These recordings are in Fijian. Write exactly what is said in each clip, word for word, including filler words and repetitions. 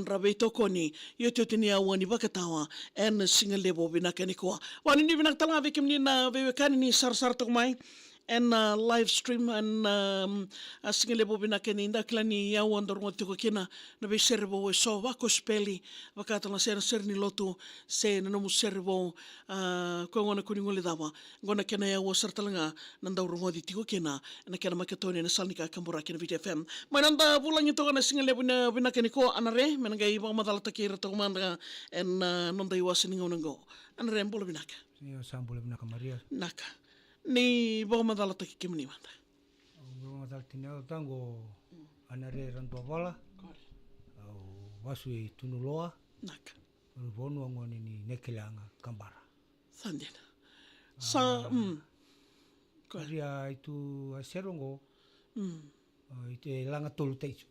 ra veitokoni, iotioti ni aua ni vakatawa ena siga levu vinaka nikua. Vanuinui vinaka tale ga vei kemuni na veiwekani ni sarasara toka mai ena live stream ena, um, a siga levu vinaka ni da kila ni aua dau rogoci tiko kina na veisere vou eso, vakosipeli, vaka tale ga se na sere ni lotu, se na nomu sere vou, a, koya gona ko ni guilecava. Qo na kena yaua sara tale ga na dau rogoci tiko kina na kena maketoni ena sala ni kakaburaki na Viti F M. Mai noda vulagi toka na siga levu vinaka nikua, Anare, me na qai vakamacalataki ira toka mada ena, a, noda iwase ni gauna qo. Anare, bula vinaka. Io, sa bula vinaka, Maria. Naka. Ni vakamacalataki kemuni mada. Au vakamacalataki au, au qo Anare Raduavala. Au vasu i Tunuloa. Naka. Au vanua gone ni Nekeleaga, Kabara. Sa dina. Sa, mm. Ko ia. Ia, i tu a sere qo. Mm. A, i tu e laga tolu taitu.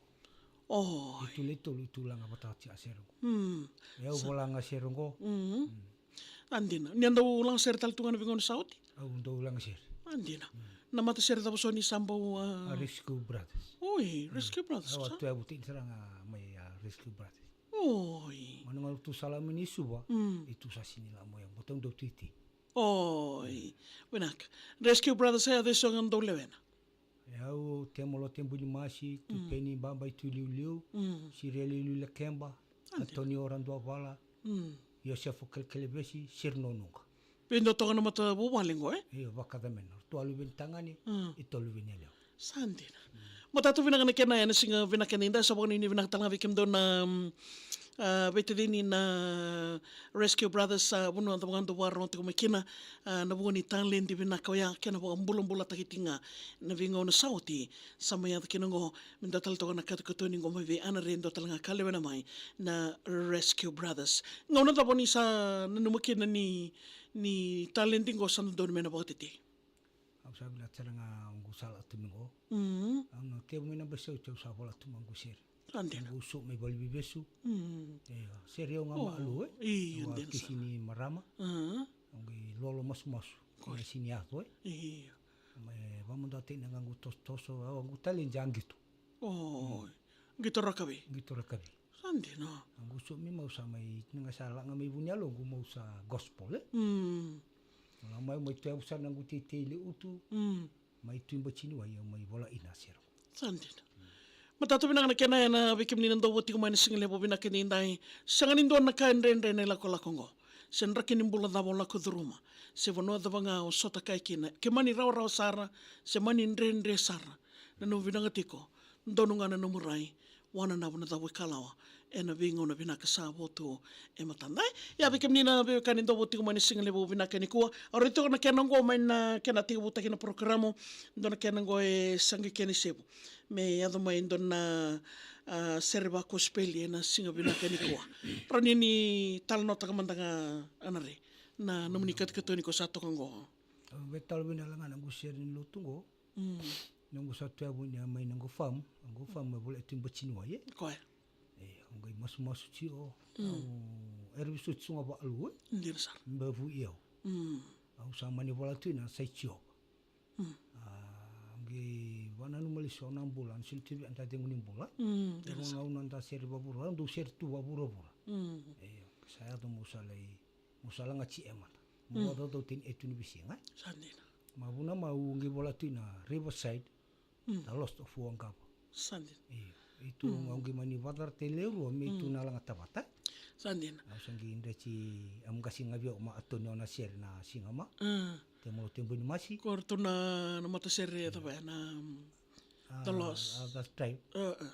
O. I tu le tolu, i tu laga vata ti a sere qo. Mm. E au sa- volaga sere qo. Mm. Mm. A dina. Ni a dau laga sere tale tu ga na veigauna sa oti? Au dau laga sere. A dina. Mm. Na matasere cava so ni sa bau, a? A Rescue Brothers. Oi, mm. Rescue Brothers, au sa? A tu e vuti ni sara ga mai a Rescue Brothers. Oi. Ma na gauna tu sa lako mai ni Suva, mm, i tu sa sini lako mai, mo tau dau titi. Oi. Vinaka. Rescue Brothers, e a cei so ga dau lewena? E au, Temolo Tebunimasi, mm, Tupeni Baba i Tuiliuliu, mm, Siria Liuliu Lekeba, a, Antonio Raduavala, mm, Iosefo Kelekelevesi, Sirino Nuqa. Vei dua toka na matavuvale qo, e? Io, vakacamena. Ratou a luve ni tagane, mm, i ratou a luve ni yalewa. Sa dina. Matata vinaka na kena ena siga vinaka ni da, sa vakanuinui vinaka tale ga vei kemudou na, mm, a, veitacini na Rescue Brothers, a, vanua cava ga dou vakarorogo tiko mai kina, a, na vuku ni taledi vinaka oya, kena vakabulabulataki tiko ga na veigauna sa oti, sa mai yaco kina qo, me dua tale toka na katokatoni qo mai vei Anare, dua tale ga ka lewena mai na Rescue Brothers. Gauna cava ni sa nanuma kina ni, ni taledi qo sa dodonu me na vakatetei? Au sa vinakata sara ga qo sa lako tu mai qo. Mm. Au na tevu mai Nabaisau, au sa vola tu mai qo sere. A dina. Qo au so mai valeniveivesu. Mm. Io, sere au ga, o, Malu, e? Io, au a dina sara. Kisi ni marama. Mm. Au qai lolo masumasu. Ko ia. Sini yaco, e? Io. Me vakamuduataki na qaqu tosotoso, au qu taledi a qito. O. Mm. Qito rakavi. Qito rakavi. Sa dina. Au qu so mai, au sa mai, ni ga sa laga mai vu ni yaloqu, au sa gospel, e? Mm. Au la mai, mai tu yavu sara na qu teitei le utu. Mm. Mai tu i Batiniwai, au mai vola ina sere. Sa dina. Matata vinaka na kena ena vei kemuni na dou vo tiko mai na siga levu vinaka ni dai. Sega ni dua na ka e dredre na ilakolako qo. Se draki ni bula cava o lako curuma, se vanua cava ga o sotakaya kina, ke mani rawarawa sara, se mani dredre sara na nomu vinaka tiko, donu ga na nomu rai, wananavu na cava e kalawa ena veigauna vinaka sa vo tu e matada. Ia vei kemuni na veiwekani dou vo tiko mai na siga levu vinaka nikua, au raica toka na kena qo mai na kena tekivutaki na porokaramu, dua na kena qo e sa qai kena isevu me yaco mai dua na, a, sere vakosipeli ena siga vinaka nikua. Rawa ni ni talanoataka mada ga, Anare, na nomuni katokatoni ko sa toka qo. Au via talanoa vinaka ga na qu sere ni lotu qo. Mm. Noqu sa tu yavu ni a mai noqu farm, noqu farm e volai tu i Batiniwai, e? Koya. E, au qai masumasu tiko, mm, au, era veiso tiko ga vaalu, e? Dina sara. Me vui au. Mm. Au sa mani vola tu ina sai Jiova. Mm. A, au qai vananuma lesu au na bula, na soli tu vei au na cegu ni bula. Mm, dina sara. Au na da sere vavuravura, au dau sere tu vavuravura. Mm. E, sa yaco mo sa lai Mo sa laga G M mada. Mo, mm, vakacaucautaki e tu ni veisiga, e? Sa dina. Ma vuna ma au qai vola tu ina Riverside, mm, na Lost of Huancavelica. Sa dina. Io. I tu, mm, au qai mani vakatara tale e rua me i tu, mm, na laga Tavata. Sa dina. Au sa qai dreti, au qasi ga vei au ma Atonio na sere na siga ma. Mm. Temolo Tebunimasi. Ko ratou na, na matasere, mm, cava ya na, a, the Lost. A, that tribe. A, a.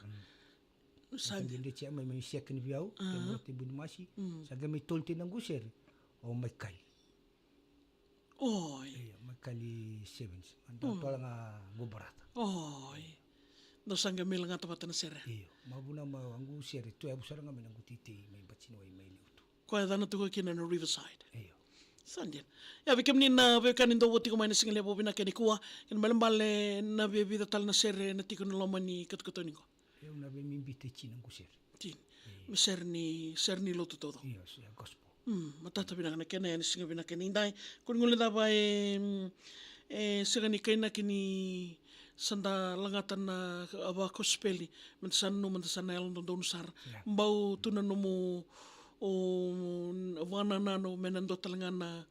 Mm. Sa dina. Sa qai dreti mai, mai second vei au, ah, Temolo Tebunimasi. Mm. Sa qai mai tolu tena qu sere o Maikali. Oi. Io, Maikali Sevens. Anda, mm, tola ga qu barata. Oi. Dou sa qai mai lagata vata na sere. Io, ma vuna ma qu sere, tu yavu sara ga mai na qu teitei, mai Batiniwai, mai Liutu. Koya e cana tu ga kina na Riverside. Io. Sa dina. Ia vei kemuni na veiwekani dou vo tiko mai na siga levu vinaka nikua, kena ibalebale na viavica tale na sere na tiko ena loma ni katokatoni qo. Au na via biuta e tini na qu sere. Tini. Io. Me sere ni, sere ni lotu taucoko. Io, se gospel. Mm, matata vinaka na kena ena siga vinaka ni dai. Ko ni guilecava e, mm, e sega ni kainaki ni, Sa da lagata na, a, vakosipeli, meda sa nanuma, meda sa na yalododonu sara. Bau tu na nomu, o, vakanananu me na dua tale ga na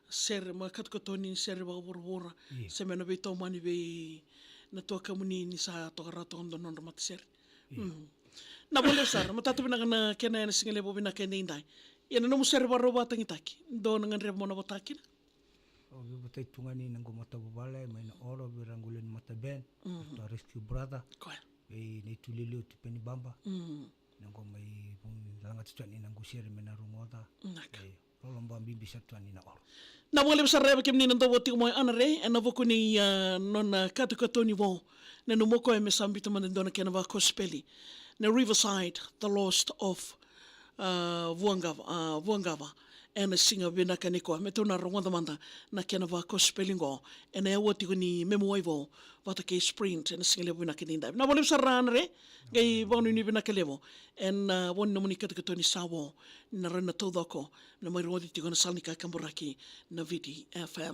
sere, ma katokatoni sere vakavuravura, se me na veitomani vei na tuakamuni ni sa toka rawa toka dua na nodra matasere. Na vale sara, matata vinaka na kena ena siga levu vinaka e daidai. Ia na nomu sere vakarau vakatagitaki, dua na gadreva mo na vota kina? Au veivotai tu ga ni na qo matavuvale mai na oro vei ira qo lewe ni mataband, tua Rescue Brother. Koya. Vei na itu liliu tu Penibaba. Na qo mai vun lagata tu yani na qo sere me na rogoca. Naka. E, loloba bibi sara tu yani na oro. Na vakalevu sara eva kemuni na dau votiko mai Anare, ena vuku ni, a, nona katokatoni vou. Na nomu koya me sa bita mada dua na kena vakosipeli. Na Riverside, The Lost of, a, Vuaqava, a, Vuaqava. Ena siga vinaka nikua, me tou na rogoca mada na kena vakosipeli qo. Ena yawa tiko ni Memu Wai Vou, vata kei Sprint, ena siga levu vinaka ni davi. Na vakalevu sara Anare, qai vakanuinui vinaka levu. Ena, a, voni nomuni katokatoni sa vo, na rau na taucoko, na mai rogoci tiko na sala ni kakaburaki, na Viti F M.